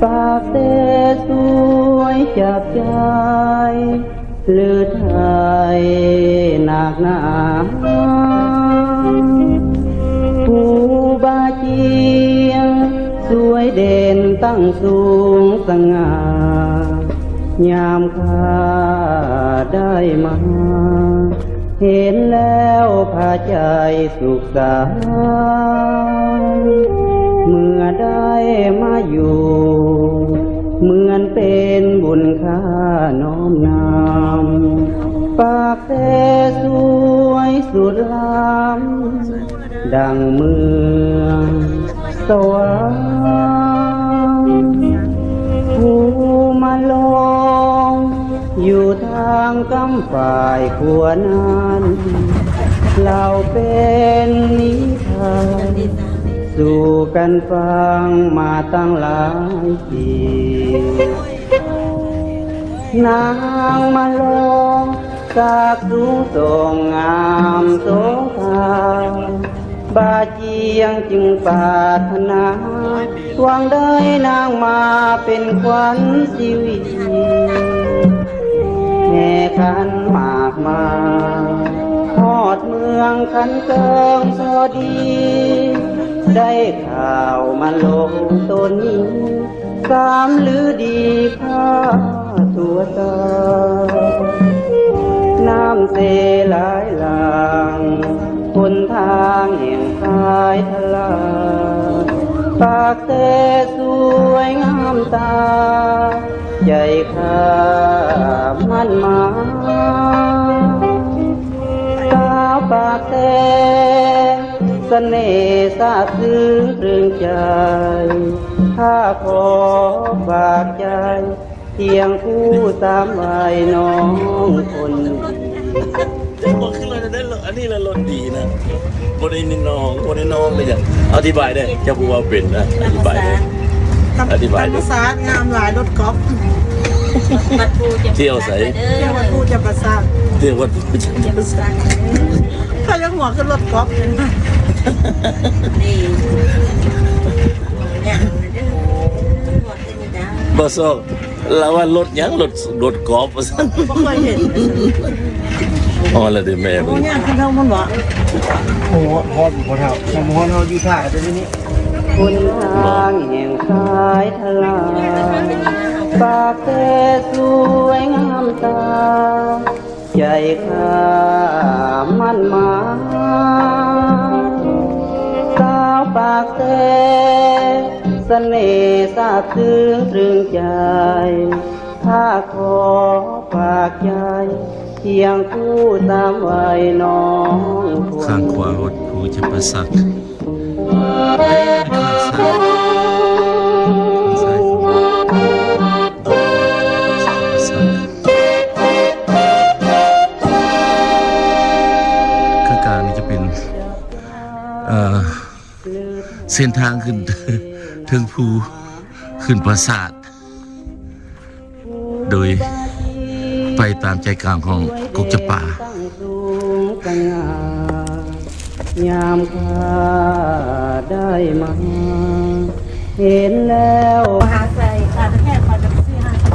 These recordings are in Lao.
ປາກແຕ່ສວຍຈັບໃຈ ຫຼືໄທໜັກໜາ ຜູ້ບາຈຽງສວຍເດັ່ນຕັ້ງສູງສະຫງ່າ ຍາມຂ້າໄດ້ມາ ເຫັນແລ້ວພາໃຈສຸກສາຍ ເມື່ອໄດ້ມາຢູ່ເໝືອນເປັນບຸນຄ່ານ້ອມນຳ ປາກແຕ່ສວຍສຸດລ້ຳ ດັ່ງເມືອງສະຫວ່າງ ພູມະໂລງຢູ່ທາງກຳຝ້າຍຂົວນັ້ນ ເລົ່າເປັນນິທານສູ່ກັນຟັງມາຕັ້ງຫຼາຍປີ ນາງມະໂລງ ສາກສູງສົ່ງງາມໂສພາ ບາຈຽງຈຶ່ງປາດຖະໜາ ຫວັງໄດ້ນາງມາເປັນຂວັນຊີວິດ ແຫ່ຂັນໝາກມາ ຮອດເມືອງຄັນເກີງພໍດີ ໄດ້ຂ່າວມະໂລງໂຕນີ້ ສາມລືດີຂ້າທົ່ວຕາ ນ້ຳເຊຫຼາຍຫຼັ່ງ ຫົນທາງແຫ່ງສາຍທະລາ ປາກແຕ່ສວຍງາມຕາ ໃຈຂ້າໝັ້ນໝາຍ ສາວປາກແຕ່ ສະເໜ່ຊາບຊຶ້ງຕຶງໃຈ ຂ້າຂໍຝາກໃຈ ຄຽງຄູ່ຕາມໄວ້ນ້ອງຄົນດີ. ເຈົ້າບໍ່ຄືລົດອັນນີ້ລະ ລົດດີນະ ບໍ່ໄດ້ນ້ອງ ບໍ່ໄດ້ນ້ອງເລີຍ. ອະທິບາຍເດີ້ ເຈົ້າຜູ້ເວົ້າເປັນນະ ອະທິບາຍເດີ້ ອະທິບາຍເດີ້. ທຳມະຊາດງາມຫຼາຍ ລົດກອບ ວັດພູຈຳປາສັກ ທ່ຽວໃສ? ທ່ຽວວັດພູຈຳປາສັກ ທ່ຽວວັດພູຈຳປາສັກ ຂ້າຍັງຫົວຄືລົດກອບຢູ່ ນີ້ ບໍ່ຊອກ ລາວວ່າລົດຫຍັງ ລົດ ລົດກອບວ່າຊັ້ນ ບໍ່ເຄີຍເຫັນ ອໍ ລະເດແມ່ ໂອ້ ເບິ່ງ ຍາກຄືເຮົາມັນວະ ໂອ້ ຮອດບໍ່ເທົ່າ ຮອດເຮົາຢູ່ທ່າແຕ່ນີ້ ຫົນທາງແຫ່ງສາຍທະລາ ປາກແຕ່ສວຍງາມຕາ ໃຈຂ້າໝັ້ນໝາຍ ສາວປາກແຕ່ ສະເໜ່ຊາບຊຶ້ງຕຶງໃຈ ຂ້າຂໍຝາກໃຈ ຄຽງຄູ່ຕາມໄວ້ນ້ອງຄົນ ຂ້າງຂວາວັດພູຈຳປາສັກ ຂ້າງຊ້າຍ ຂ້າງຊ້າຍ ຂ້າງກາງນີ້ຈະເປັນ ເອີ ເສັ້ນທາງຂຶ້ນເທິງພູ ຂຶ້ນປາສາດ ໂດຍໄປຕາມໃຈກາງຂອງກົກຈຳປາ ຍາມຂ້າໄດ້ມາເຫັນແລ້ວ ມະຫາໄຊ ຂ້າແທ້ໆ ຂ້າຈະໄປຊື້ຫ້າສິບ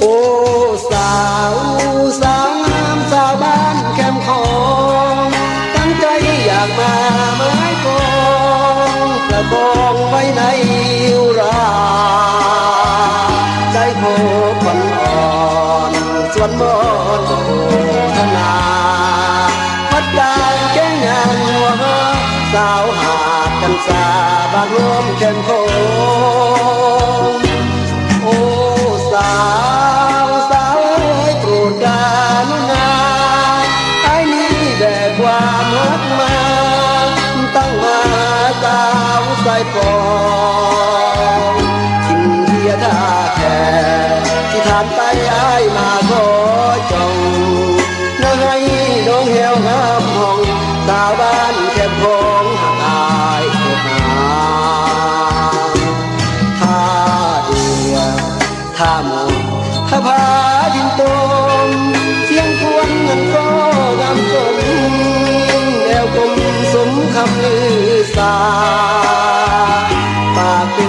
ໂອ້ ສາວ ສາວງາມ ສາວບ້ານແຄມຂອງ ຕັ້ງໃຈຢາກມາໝາຍປອງ ປະຄອງໄວ້ໃນອຸຣາ ໄດ້ພົບຂວັນອ່ອນ ຊວນມອນໂມທະນາ ພັດການແກ້ງຍານຫົວ ສາວຫາດກັນຊາ ບ້ານໂຮມແຄມຂອງ. ໂອ້ ສາວ ສາວເອີຍ ໂປດກະລຸນາ ອ້າຍນີ້ແບກຄວາມຮັກມາ ຕັ້ງມາສາວສາຍປອງ ກິນ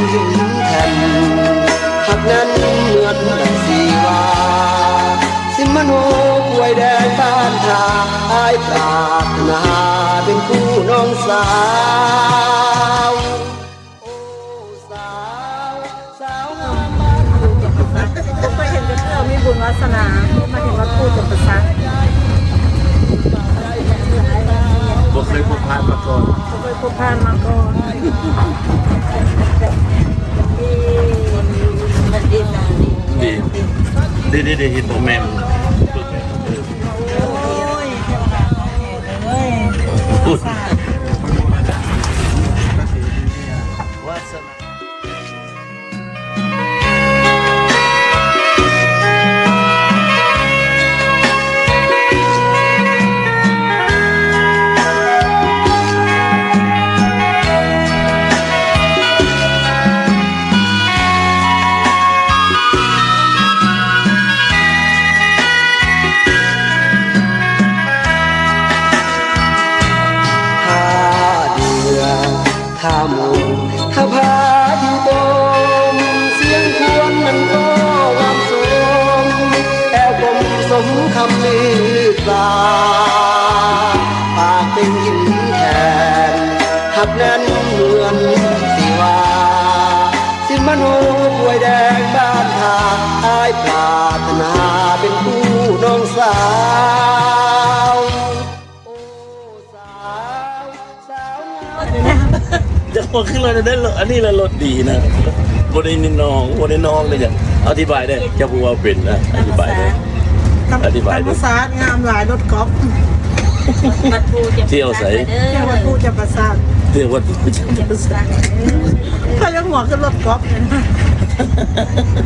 ແຜ່ນ ຮັກນັ້ນເໝືອນດັ່ງຊີວາ ຊິມະໂນກວຍແດງບ້ານທ່າ ອ້າຍປາດຖະໜາເປັນຄູ່ນ້ອງສາວ. ບໍ່ເຄີຍເຫັນຈັກເທື່ອ ມີບຸນວາສະໜາມາເຫັນວັດພູຈຳປາສັກ ບໍ່ເຄີຍພົບຜ່ານມາກ່ອນ ບໍ່ເຄີຍພົບຜ່ານມາກ່ອນ ດີ ດີ ດີ ເຫັນບໍ່ແມ່ນ ໂອ້ຍ ວາສະໜາ. ຖ້າເດືອ ຖ້າໝູ່ ຖ້າພາຢູ່ຕົມ ສຽງຄວນນັ້ນກໍງາມສົມ ແອວກົມສົມຄຳລືດສາ ປາກເປັນຫີນແທ່ນ ຮັກແໜ້ນເໝືອນຊີວາ ຊິມະໂນກວຍແດງບ້ານທ່າ ອ້າຍປາດຖະໜາເປັນຄູ່ນ້ອງສາວ. ຈັກວ່າຄືລົດອັນນັ້ນ ອັນນີ້ລະລົດດີນະ ບໍ່ໄດ້ນ້ອງ ບໍ່ໄດ້ນ້ອງເດ້ ອະທິບາຍເດ້ ເຈົ້າຜູ້ເວົ້າເປັນນະ ອະທິບາຍເດ້ ອະທິບາຍເດ້ ທຳມະຊາດງາມຫຼາຍ ລົດກອບ ວັດພູຈຳປາສັກ ທ່ຽວໃສ ເດີ ທ່ຽວວັດພູຈຳປາສັກ ທ່ຽວວັດພູຈຳປາສັກ ເຂົາຍັງຫົວຄືລົດກອບຢູ່ນະ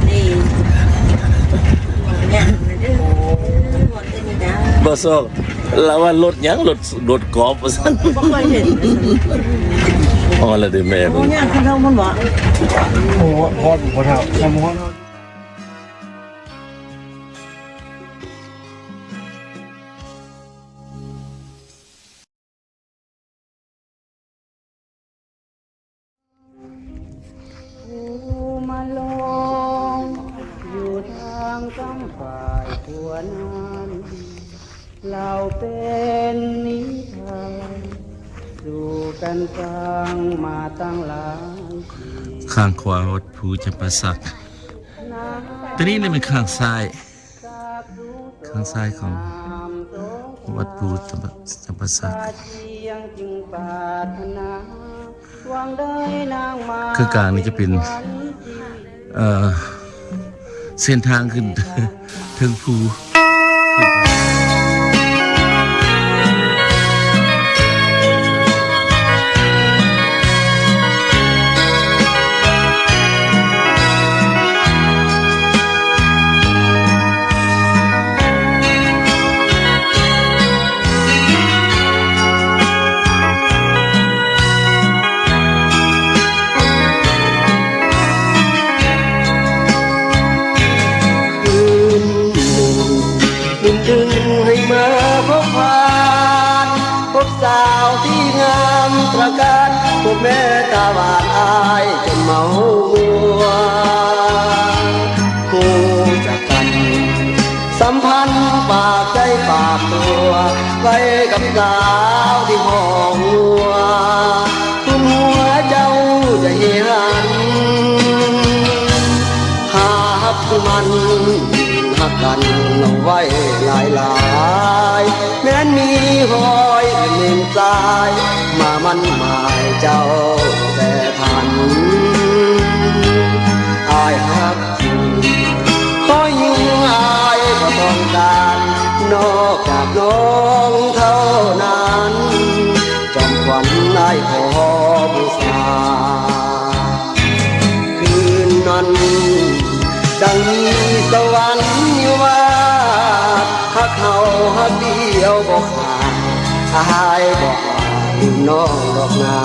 ນີ້ ບໍ່ຊອກ ລາວວ່າລົດຫຍັງ ລົດ ລົດກອບວ່າຊັ້ນ ບໍ່ເຄີຍເຫັນ ຮອດແລ້ວເດີແມ່ ໂອ້ ເບິ່ງ ຍາກຄືເຮົາມັນຫວາ ໂອ້ ຮອດບໍ່ເທົ່າ ຜູ້ມາລອງຢູ່ທາງກຳຝ່າຍຂົວນັ້ນ ລາວເປັນນິທານ ສູ່ກັນສ້າງມາຕັ້ງຫຼາຍປີ ຂ້າງຂວາວັດພູຈຳປາສັກ ຕອນນີ້ແມ່ນຂ້າງຊ້າຍ ຂ້າງຊ້າຍຂອງວັດພູຈຳປາ ຈຳປາສັກ ຄືກາງນີ້ຈະເປັນ ເອີ ເສັ້ນທາງຂຶ້ນເທິງພູ. ຄືນໜຶ່ງ ບຸນດຶງໃຫ້ມາພົບຜ່ານ ພົບສາວທີ່ງາມຕຣະການ ພົບແມ່ຕາຫວານ ອ້າຍຈົນເມົາມົວ ຮູ້ຈັກກັນ ສຳພັນປາກໃຈປາກຕົວ ໄວ້ກັບສາວທີ່ຫ້ອງຫົວ ຄຸນຫົວເຈົ້າຈະເຫຫັນ ຫາຮັກໝັ້ນ ຮັກກັນເອົາໄວ້ຫຼາຍໆ ແມ່ນມີຮອຍເໜັ້ນຊາຍ ມາໝັ້ນໝາຍເຈົ້າແຕ່ທັນ ອ້າຍຮັກ ຂໍຢູ່ອ້າຍບໍ່ຕ້ອງການ ນອກຈາກນ້ອງເທົ່ານັ້ນ ຈອມຂວັນອ້າຍຂໍບູຊາ ຄືນນັ້ນ ດັ່ງມີສະຫວັນຢູ່ວາດ ຮັກເຮົາຮັກດຽວບໍ່ຂາດ ອ້າຍບໍ່ ລືມນ້ອງດອກນາ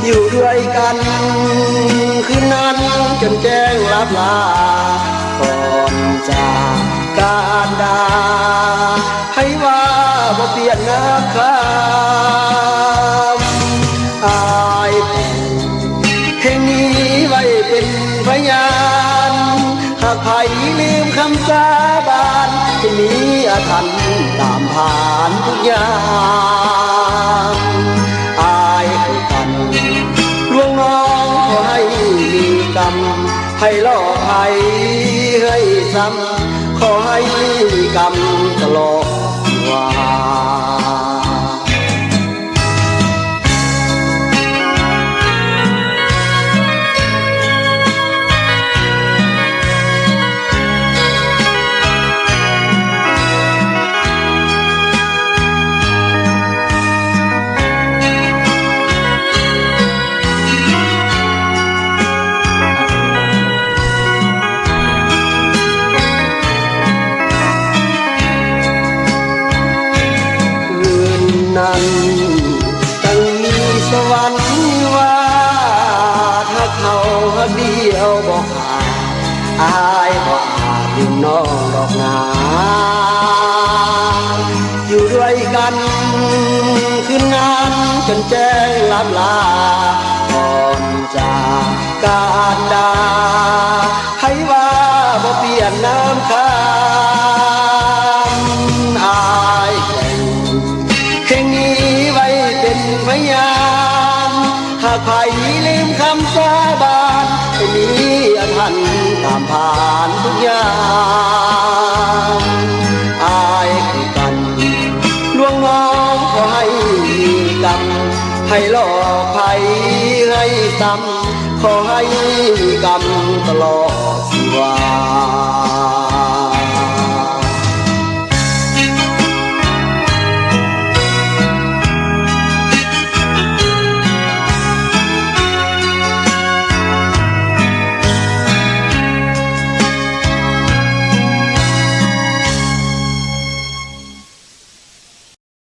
ຢູ່ດ້ວຍກັນຄືນນັ້ນຈົນແຈ້ງລັບລາ ກ່ອນຈາກການດາ ໃຜວ່າບໍ່ປ່ຽນນາມຄຳ ອ້າຍແຕ່ງ ເປັນພະຍານ ຫາກໃຜລືມຄຳສາບານ ຈະມີອາຖັນຕາມຜ່ານທຸກຢ່າງ. ອາຍຄືກັນ ລວງນ້ອງຂໍໃຫ້ມີກຳ ໃຜຫຼອກໃຜໃຫ້ຊ້ຳ ຂໍໃຫ້ມີກຳຕະຫຼອດຊີວາ. ຄືນນັ້ນ ຈັ່ງມີສະຫວັນວິວາດ ຫາກເຮົາຮັກດຽວບໍ່ຂາດ ອາຍບໍ່ອາດລືມນ້ອງດອກນາ. ຢູ່ດ້ວຍກັນຄືນນານ ຈົນແຈ້ງລັບລາ ກ່ອນຈາກການດາ ໃຜວ່າບໍ່ປ່ຽນນາມຄານ ອາຍແກ່ງ ເພງນີ້ໄວ້ເປັນພະຍານ ຫາກໃຜລືມຄຳສາບານ ໃຫ້ມີອາຖັນຕາມຜ່ານທຸກຢ່າງ. ອາຍຄືກັນ ລວງນ້ອງຂໍໃຫ້ມີກຳ ໃຜຫຼອກໃຜໃຫ້ຊ້ຳ ຂໍໃຫ້ມີກຳຕະຫຼອດຊີວາ.